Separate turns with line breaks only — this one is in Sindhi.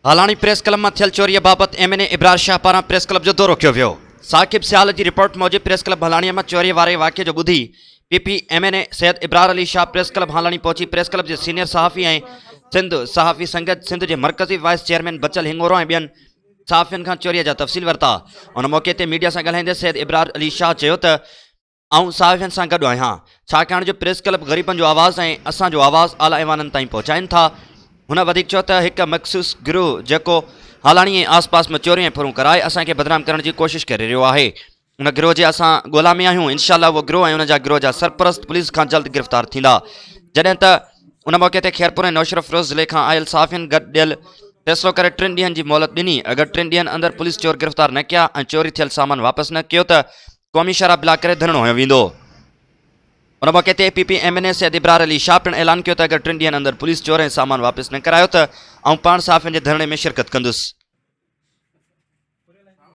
هالاڻي پريس ڪلب مان ٿيل چوريء بابت M N A Ibrar Shah پاران پريس ڪلب جو دورو ڪيو ويو. ثاقب سيال جي رپورٽ موجب پريس ڪلب هالاڻيء مان چوريء واري واقعي جو ٻڌي P P M N A Syed Ibrar Ali Shah press club Halani پهچي پريس ڪلب جي سينيئر صحافي ۽ سنڌ صحافي سنگت سنڌ جي مرڪزي وائيس چيئرمين بچل هڱورو ۽ ٻين صحافين کان چوريء جا تفصيل ورتا. ان موقعي تي ميڊيا سان ڳالهائيندي سيد ابرار علي شاهه چيو ته آئون صحافين سان گڏ آهيان، ڇاڪاڻ جو پريس ڪلب غريبن جو آواز ۽ اسان جو آواز اعليٰ ايوانن تائين پهچائين ٿا. هن وڌيڪ چيو ته هڪ مخصوص گروهه جيڪو هالاڻي ۽ آس پاس ۾ چوريون ۽ ڦرون ڪرائي اسان کي بدنام ڪرڻ جي ڪوشش ڪري رهيو آهي، ان گروهه جي اسان ڳولا ۾ آهيون، انشاء الله اهو گروهه ۽ ان جا گروهه جا سرپرست پوليس کان جلد گرفتار ٿيندا. جڏهن ته ان موقعي تي خيرپور ۽ نوشهروفيروز ضلعي کان آيل صحافين گڏيل فيصلو ڪري ٽن ڏينهن جي مهلت ڏني، اگر ٽن ڏينهن اندر پوليس چور گرفتار نه ڪيا ۽ چوري ٿيل سامان واپس نه ڪيو ته قومي شاهراهه بلاڪ ڪري ڌرڻو هنيو ويندو. ان موقعي تي P P M N A Syed Ibrar Ali Shah پڻ اعلان ڪيو ته اگر ٽن ڏينهن اندر پوليس چور ۽ سامان واپس نه ڪرايو ته آئون پاڻ صحافين جي ڌرڻي ۾ شرڪت ڪندس.